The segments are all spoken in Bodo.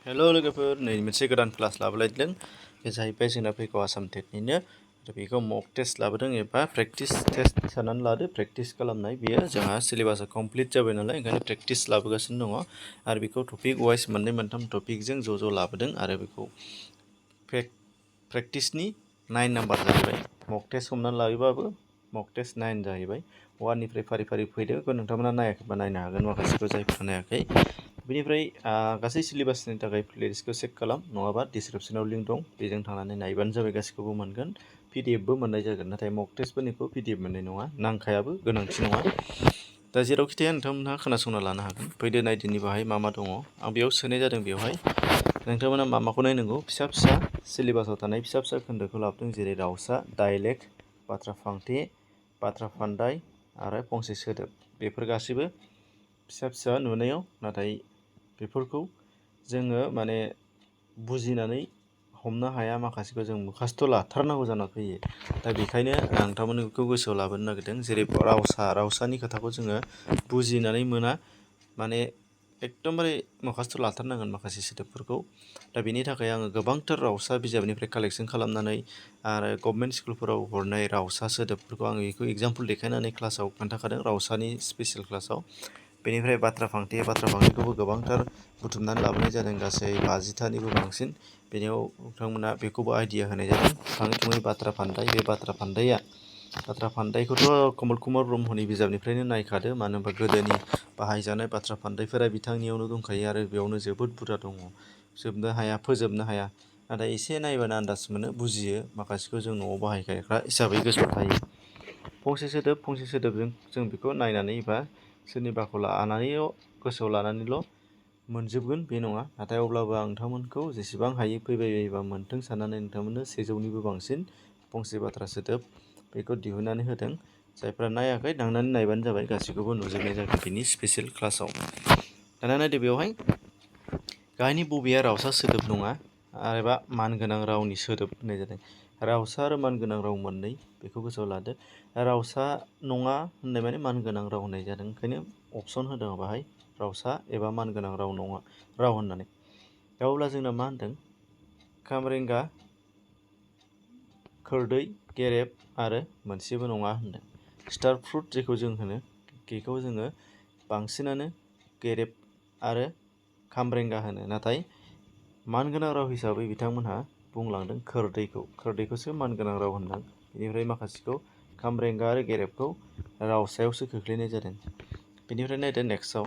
हेलो लोगोफोर नै मोनसे गोदान क्लास लाबोलायदों बे जाहैबाय जोंना फैगौ आसाम टेटनिनो बेखौ मक टेस्ट लाबोदों एबा प्रेक्टिस टेस्ट साननानै लादो प्रेक्टिस खालामनाय बेयो जोंहा सिलेबासा कमप्लिट जाबाय नालाय ओंखायनो प्रेक्टिस लाबोगासिनो दङ आरो बेखौ टपिक वाइज मोननै मोनथाम टपिकजों ज' लाबोदों आरो बेखौ प्रेक्टिसनि 9 नाम्बार जाहैबाय मक टेस्ट हमनानै लायोबाबो मक टेस्ट 9 जाहैबाय 1 निफ्राय फारि फारि फैदो बेखौ नोंथांमोना नायाखैबा नायनो हागोन माखासेखौ जायफोरा नायाखै बेनिफ्राय गासै सिलेबासनि थाखाय प्लेलिस्टखौ चेक खालाम नङाबा डिसक्रिप्शनाव लिंक दं बेजों थांनानै नायबानो जाबाय गासिखौबो मोनगोन पिडिएफबो मोननाय जागोन नाथाय मक टेस्टफोरनिखौ पिडिएफ मोननाय नङा नांखायाबो गोनांथि नङा दा जेरावखि थाया नोंथांमोनहा खोनासंना लानो हागोन फैदो नायदिनि बाहाय मा दङ आं बेयाव सोनाय जादों बेवहाय नोंथांमोना माखौ नायनांगौ फिसा फिसा सिलेबासाव थानाय फिसा फिसा खोन्दोखौ लाबोदों जेरै रावसा डाइलेक्ट बाथ्रा फांथे बाथ्रा फान्दाय आरो फंसे सोदोब बेफोर गासैबो फिसा फिसा नुनायाव नाथाय बेफोरखौ जोङो माने बुजिनानै हमनो हाया माखासेखौ जों मुखास्थ' लाथारनांगौ जाना फैयो दा बेखायनो आं नोंथांमोनखौ गोसोआव लाबोनो नागिरदों जेरै रावसानि खोथाखौ जोङो बुजिनानै मोना माने एकदमबारे मुखास्थ' लाथारनांगोन माखासे सोदोबफोरखौ दा बेनि थाखाय आङो गोबांथार रावसा बिजाबनिफ्राय कालेक्सन खालामनानै आरो गभर्नमेन्ट स्कुलफोराव हरनाय रावसा सोदोबफोरखौ आङो बेखौ एगजामपोल देखायनानै क्लासाव खोन्थाखादों रावसानि स्पेसियेल क्लासाव बेनिफ्राय बाथ्रा फांथेखौबो गोबांथार बुथुमनानै लाबोनाय जादों गासै 50थानिबो बांसिन बेनियाव नोंथांमोना बेखौबो आइडिया होनाय जादों थाङै थुङै बाथ्रा फान्दाय बे बाथ्रा फान्दायखौथ' कमल कुमार ब्रह्मनि बिजाबनिफ्रायनो नायखादो मानो होनबा गोदोनि बाहायजानाय बाथ्रा फान्दायफोरा बिथांनियावनो दंखायो आरो बेयावनो जोबोद बुरजा दङ जोबनो हाया फोजोबनो हाया नाथाय एसे नायबानो आन्दाज मोनो बुजियो माखासेखौ जों न'आव बाहायखाग्रा हिसाबै गोसोआव थायो फंसे सोदोबजों जों बेखौ नायनानै एबा सोरनिबाखौ गोसोआव लानानैल' मोनजोबगोन बे नङा नाथाय अब्लाबो आं नोंथांमोनखौ जेसेबां हायो फैबायबायोबा मोन्थों साननानै नोंथांमोननो 100निबो बांसिन फंसे बाथ्रा सोदोब बेखौ दिहुननानै होदों जायफ्रा नायाखै दांनानै नायबानो जाबाय गासैखौबो नुजोबनाय जागोन बिनि स्पेसियेल क्लासाव दाना नायदो बेवहाय गाहायनि बबेया रावसा सोदोब नङा एबा मानगोनां रावनि सोदोब होननाय जादों रावसा आरो मानगोनां राव मोननै बेखौ गोसोआव लादो रावसा नङा होननाय माने मानगोनां राव होननाय जादों ओंखायनो अपसन होदों बाहाय रावसा एबा मानगोनां राव नङा राव होननानै दा अब्ला जोंना मा होनदों खामरेंगा खोरदै गेरेब आरो मोनसेबो नङा होनदों स्टार फ्रुट जेखौ जों होनो बेखौ जोङो बांसिनानो गेरेब आरो खामरेंगा होनो नाथाय मानगोनां राव हिसाबै बिथांमोनहा बुंलांदों खोरदैखौसो मानगोनां राव होनदों बेनिफ्राय माखासेखौ खामरेंगा आरो गेरेबखौ रावसायावसो खोख्लैनाय जादों बेनिफ्राय नायदो नेक्स्टआव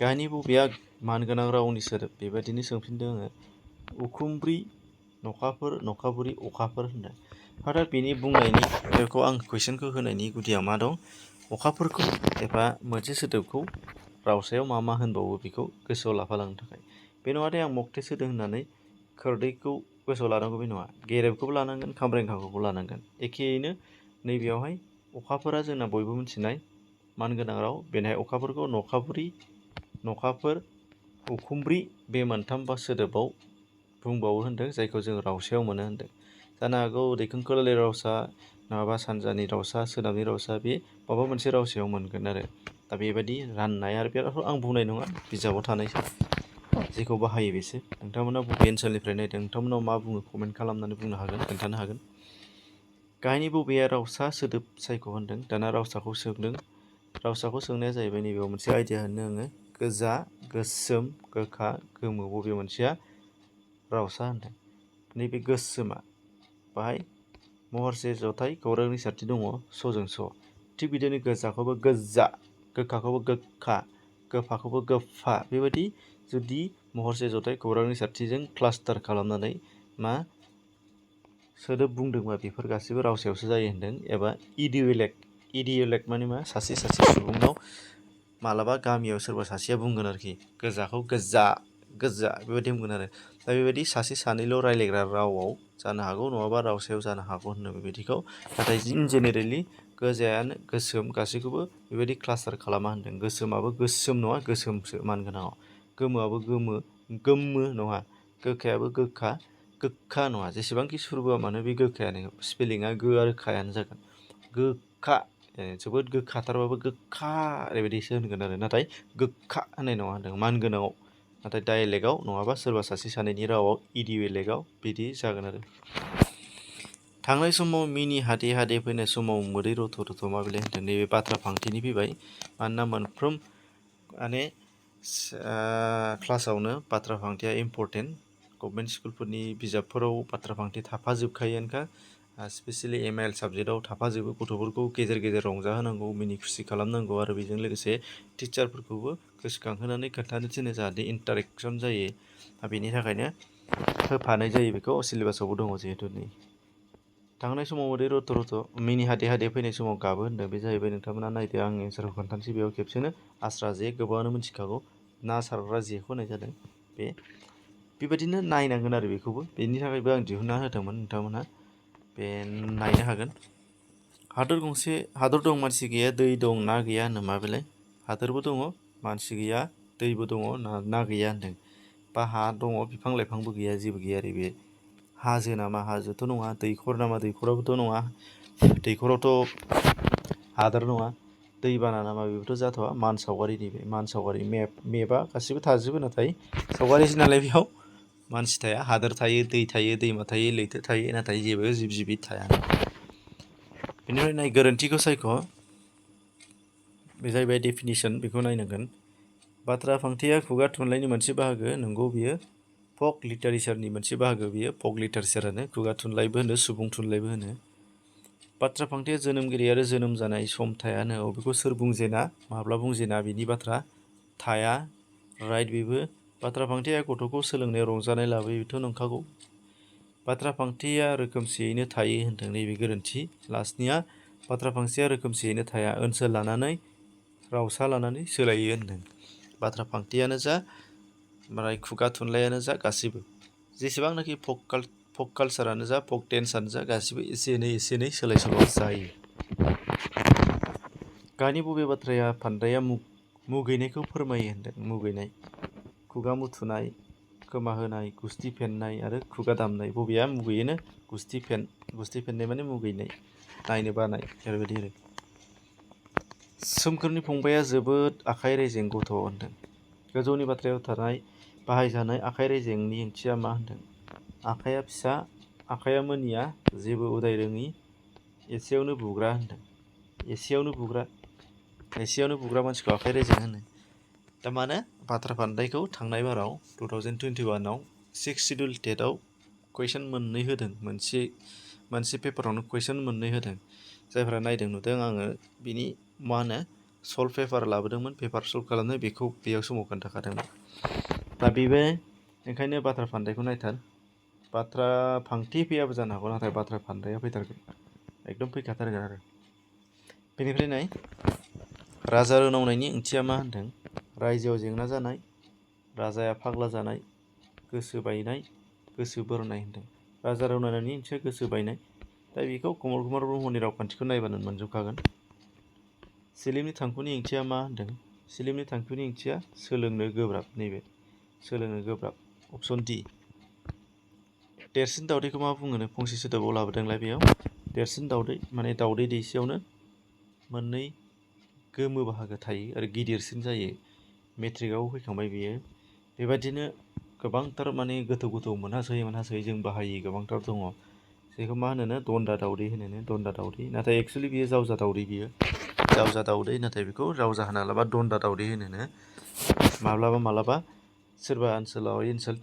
गाहायनि बबेया मानगोनां रावनि सोदोब बेबायदिनो सोंफिनदों आङो उखुमब्रि नखाबुरि अखाफोर होनदों हथात बेनि बुंनायनि बेखौ आं कुइसनखौ होनायनि गुदिया मा दं अखाफोरखौ एबा मोनसे सोदोबखौ रावसायाव मा होनबावो बेखौ गोसोआव लाफालांनो थाखाय बे नङा दे आं मक टेस्ट होदों होननानै खोरदैखौ गोसोआव लानांगौ बे नङा गेरेबखौबो लानांगोन खामरेंगाखौबो लानांगोन एखेयैनो नैबेयावहाय अखाफोरा जोंना बयबो मिथिनाय मानगोनां राव बेनिहाय अखाफोरखौ नखाफोर उखुमब्रि बे मोनथाम सोदोबाव बुंबावो होनदों जायखौ जों रावसायाव मोनो होनदों जानो हागौ दैखं खोलानि रावसा नङाबा सानजानि रावसा सोनाबनि रावसा बे माबा मोनसे रावसायाव मोनगोन आरो दा बेबायदि राननाय आरो बेखौ आं बुंनाय नङा बिजाबाव थानाय जेखौ बाहायो बेसो नोंथांमोना बबे ओनसोलनिफ्राय नायदों नोंथांमोनाव मा बुङो कमेन्ट खालामनानै बुंनो हागोन खोन्थानो हागोन गाहायनि बबेया रावसा सोदोब सायख' होनदों दाना रावसाखौ सोंनाया जाहैबाय नैबेयाव मोनसे आइडिया होनो आङो गोजा गोसोम गोखा गोमो बबे मोनसेया रावसा होनदों नैबे गोसोमा बाहाय महरसे जथाय खौरां रिंसारथि दङ सजों स थिग बिदिनो गोजाखौबो गोजा गोखाखौबो गोखा गोफाखौबो गोफा बेबायदि जुदि महरसे जथाय खौरां रिंसारथिजों क्लास्टार खालामनानै मा सोदोब बुंदोंबा बेफोर गासैबो रावसायावसो जायो होनदों एबा इडियोलेक्ट माने मा सासे सुबुंनाव मालाबा गामियाव सोरबा सासेया बुंगोन आरोखि गोजाखौ गोजा बेबायदि बुंगोन आरो दा बेबायदि सासे सानैल' रायलायग्रा रावआव जानो हागौ नङाबा रावसायाव जानो हागौ होनो बेबायदिखौ नाथाय इन जेनेरेलि गोजायानो गोसोम गासैखौबो बेबायदि क्लास्टार खालामा होनदों गोसोमाबो गोसोम नङा गोसोमसो मानगोनाङाव गोमोआबो गोमो नङा गोखायाबो गोखा नङा जेसेबांखि सुरबोआ मानो बे गोखायानो स्पेलिंआ गो आरो खायानो जागोन गोखा जोबोद गोखाथारबाबो गोखा ओरैबायदिसो होनगोन आरो नाथाय गोखा होननाय नङा होनदों मानगोनाङाव नाथाय डाइलेक्टआव नङाबा सोरबा सासे सानैनि रावाव इडियेलेक्टआव बिदि जागोन आरो। थांनाय समाव मिनि हादे हादे फैनाय समाव मोदै रथ' रथ' माबिलाय होनदों नैबे बाथ्रा फांथेनि फैबाय। मानोना मोनफ्रोम माने क्लासावनो बाथ्रा फांथेया इम्परटेन्ट। गभर्नमेन्ट स्कुलफोरनि बिजाबफोराव बाथ्रा फांथे थाफाजोबखायोआनोखा। स्पेसियेलि MIL साबजेक्टआव थाफाजोबो। गथ'फोरखौ गेजेर गेजेर रंजाहोनांगौ, मिनि खुसि खालामनांगौ आरो बेजों लोगोसे टिचारफोरखौबो गोसोखांहोनानै खोन्थानो थिनो जाहाथे इन्टारेक्सन जायो। बेनि थाखायनो होफानाय जायो। बेखौ सिलेबासावबो दङ जिहेतु नै थांनाय समाव मोदै रथ' रथ' मिनि हादे हादे फैनाय समाव गाबो होनदों। बे जाहैबाय नोंथांमोना नायदो आं एन्सारखौ खोन्थानोसै बेयाव खेबसेनो। आस्रा जे गोबाङानो मिथिखागौ, ना सारग्रा जेखौ होनाय जादों। बेबायदिनो नायनांगोन आरो बेखौबो। बेनि थाखायबो आं दिहुनना होदोंमोन, नोंथांमोनहा बे नायनो हागोन। हादर दं मानसि गैया, दै दं ना गैया होनो मा बेलाय? हादरबो दङ मानसि गैया, दैबो दङ ना गैया होनदों। बा हा दङ बिफां लाइफांबो गैया, जेबो गैया आरो बे हाजो नामा? हाजोथ' नङा। दैखर नामा? दैखराबोथ' नङा। दैखरावथ' हादर नङा। दैबाना नामा? बेबोथ' जाथ'वा। मानसावगारि नैबे मानसावगारि मेपआ गासिबो थाजोबो, नाथाय सावगारिसो नालाय बेयाव मानसि थाया। हादोर थायो, दै थायो, दैमा थायो, लैथो थायो, नाथाय जेबो जिब जिबि थाया। बेनिफ्राय नाय गोरोन्थिखौ सायख'। बे जाहैबाय डेफिनिसन, बेखौ नायनांगोन। बाथ्रा फांथेया खुगा थुनलाइनि मोनसे बाहागो। नंगौ, बियो फक लिटारेचारनि मोनसे बाहागो। बियो फक लिटारेचारानो खुगा थुनलाइबो होनो, सुबुं थुनलाइबो होनो। बाथ्रा फांथेया जोनोमगिरि आरो जोनोम जानाय सम थायानो। बेखौ सोर बुंजेना, माब्ला बुंजेना बिनि बाथ्रा थाया। राइट, बेबो बाथ्रा फांथेया गथ'खौ सोलोंनायाव रंजानाय लाबोयो, बेथ' नंखागौ। बाथ्रा फांथेया रोखोमसेयैनो थायो होनदों, नैबे गोरोन्थि। लास्टनिया बाथ्रा फांथेया रोखोमसेयैनो थाया, ओनसोल लानानै रावसा लानानै सोलायो होनदों। बाथ्रा फांथेयानो जा, ओमफ्राय खुगा थुनलाइयानो जा, गासैबो जेसेबांनाखि फक कालसारानो जा, फक डेन्सआनो जा, गासिबो एसे एनै सोलाय सोल' जायो। गाहायनि बबे बाथ्राया फान्दाया मुगैनायखौ फोरमायो होनदों? मुगैनाय, खुगा मुथुनाय, खोमा होनाय, गुस्थि फेन्नाय आरो खुगा दामनाय। बबेया मुगैयोनो? गुस्थि फेन्नाय माने मुगैनाय, नायनो बानाय, ओरैबायदि आरो। सोमखोरनि फंबाया जोबोद आखाइ रेजें गथ' होनदों। गोजौनि बाथ्रायाव बाहायजानाय आखाइ रेजेंनि ओंथिया मा होनदों? आखाइया फिसा, आखाइया मोनिया, जेबो उदाय रोङि, एसेयावनो बुग्रा होनदों। एसेयावनो बुग्रा मानसिखौ आखाइ रेजें होनो। दा मानो? बाथ्रा फान्दायखौ थांनाय बाराव 2021आव 6 शिड्युल टेटआव कुइसन मोननै होदों। मोनसे पेपारावनो कुइसन मोननै होदों। जायफोरा नायदों नुदों, आङो बिनि सल्भ पेपार लाबोदोंमोन, पेपार सल्भ खालामनाय, बेखौ बेयाव समाव खोन्थाखादोंमोन। दा बेबो ओंखायनो बाथ्रा फान्दायखौ नायथार। बाथ्रा फांथे फैयाबो जानो हागौ, नाथाय बाथ्रा फान्दाया फैथारगोन, एकदम फैखाथारगोन आरो। बेनिफ्राय नाय, राजा रोनावनायनि ओंथिया मा होनदों? रायजोआव जेंना जानाय, राजाया फाग्ला जानाय, गोसो बायनाय, गोसो बोरनाय होनदों। राजा रोनावनायनि ओंथिया गोसो बायनाय। दा बेखौ कमल कुमार ब्रह्मनि रावखान्थिखौ नायबानो मोनजोबखागोन। सिलिमनि थांखुनि ओंथिया मा होनदों? सिलिमनि थांखुनि ओंथिया सोलोंनो गोब्राब। नैबे सोलोंनो गोब्राब, अपसन डि। देरसिन दावदैखौ मा बुङोनो? फंसे सोदोबाव लाबोदोंलाय बेयाव। देरसिन दावदै माने दावदै दैसेयावनो मोननै गोमो बाहागो थायो आरो गिदिरसिन जायो। मेट्रिकआव फैखांबाय बेयो। बेबायदिनो गोबांथार माने गोथौ मोनहासयै जों बाहायि गोबांथार दङ। बेखौ मा होनोनो? दन्दा दावदै होनोनो, दन्दा दावदै। नाथाय एक्सुवेलि बियो जावजा दावदै, जावजा दावदै, नाथाय बेखौ जावजा होनालाबा दन्दा दावदै होनोनो। माब्लाबा सोरबा ओनसोलाव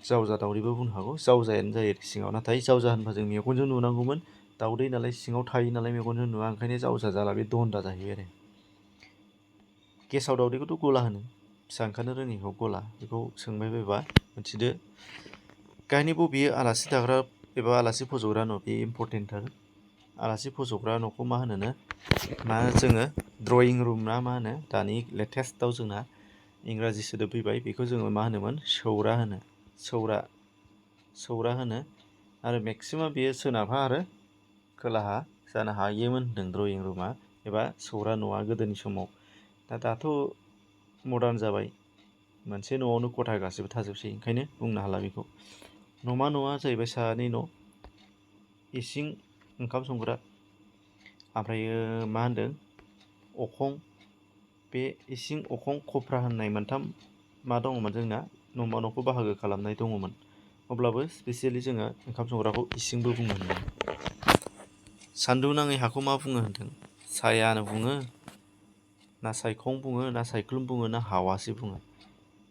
जावजा दावदैबो बुंनो हागौ। जावजायानो जायो सिङाव, नाथाय जावजा होनबा जों मेगनजों नुनांगौमोन। दावदै नालाय सिङाव थायो नालाय मेगनजों नुवा, ओंखायनो जावजा जाला, बे दन्दा जाहैबाय आरो। गेसाव दावदैखौथ' गला होनो, फिसा ओंखारनो रोङिखौ गला। बेखौ सोंबाय बायबा मिथिदो। गाहायनि बबेयो आलासि थाग्रा एबा आलासि फज'ग्रा न'? बे इम्परटेन्टथार। आलासि फज'ग्रा न'खौ मा होनोनो? जोङो ड्रयिं रुम ना मा होनो? दानि लेटेस्टआव जोंना इंराजि सोदोब फैबाय, बेखौ जोङो मा होनोमोन? सौरा होनो। सौरा होनो। आरो मेक्सिमाम बेयो सोनाबहा आरो खोलाहा जानो हायोमोन होनदों ड्रयिं रुमा एबा सौरा न'आ गोदोनि समाव। दाथ' मडार्न जाबाय, मोनसे न'आवनो खथा गासिबो थाजोबसै, ओंखायनो बुंनो हाला बेखौ। न'मा न'आ जाहैबाय साहानि न', इसिं ओंखाम संग्रा, ओमफ्रायो मा होनदों? अखं। बे इसिं, अखं, खफ्रा होननाय मोनथाम मा दङमोन जोंना? न'मा न'खौ बाहागो खालामनाय दङमोन। अब्लाबो स्पेसियेलि जोङो ओंखाम संग्राखौ इसिंबो बुंनो होनदों। सान्दुं नाङै हाखौ मा बुङो होनदों? सायानो बुङो, ना सायखं बुङो, ना सायख्लुम बुङो, ना हावासि बुङो?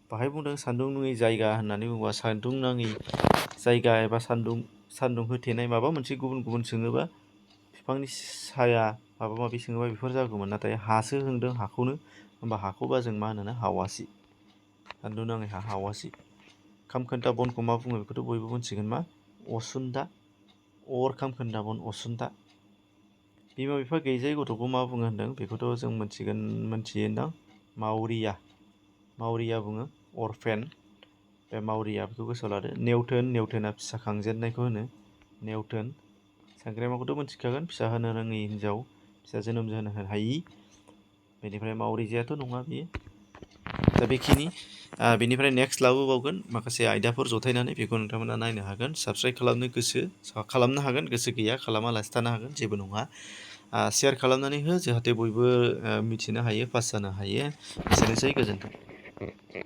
बाहाय बुंदों सान्दुं नाङै जायगा होननानै बुङोबा सान्दुं नाङै जायगा एबा सान्दुं होथेनाय माबा मोनसे गुबुन सोङोबा बिफांनि साया माबा माबि सोङोबा बेफोर जागौमोन। नाथाय हासो होनदों हाखौनो, होमबा हाखौबा जों मा होनो हावासि। सान्दुं नाङै हावासि। खामखोन्दा बनखौ मा बुङो बेखौथ' बयबो मिथिगोन, मा असुन्दा। अर खामखोन्दा बन असुन्दा। बिमा बिफा गैजायै गथ'खौ मा बुङो होनदों? बेखौथ' जों मोनथियोदां, मावरिया बुङो, अरफेन। बे मावरिया बेखौ गोसोआव लादो। नेवथोना फिसा खांजेननायखौ होनो नेवथोन। सांग्रेमाखौथ' मिथिखागोन, फिसा होनो रोङै हिनजाव, फिसा जोनोम होनो हायि। बेनिफ्राय मावरिजायाथ' नङा बियो। दा बेखिनि। बेनिफ्राय नेक्स्ट लाबोबावगोन माखासे आयदाफोर जथायनानै, बेखौ नोंथांमोना नायनो हागोन। साबस्क्राइब खालामनो हागोन, गोसो गैया खालामालासे थानो हागोन, जेबो नङा। शेयार खालामनानै हो, जाहाथे बयबो मिथिनो हायो, पास जानो हायो। एसेनोसै, गोजोन्थों।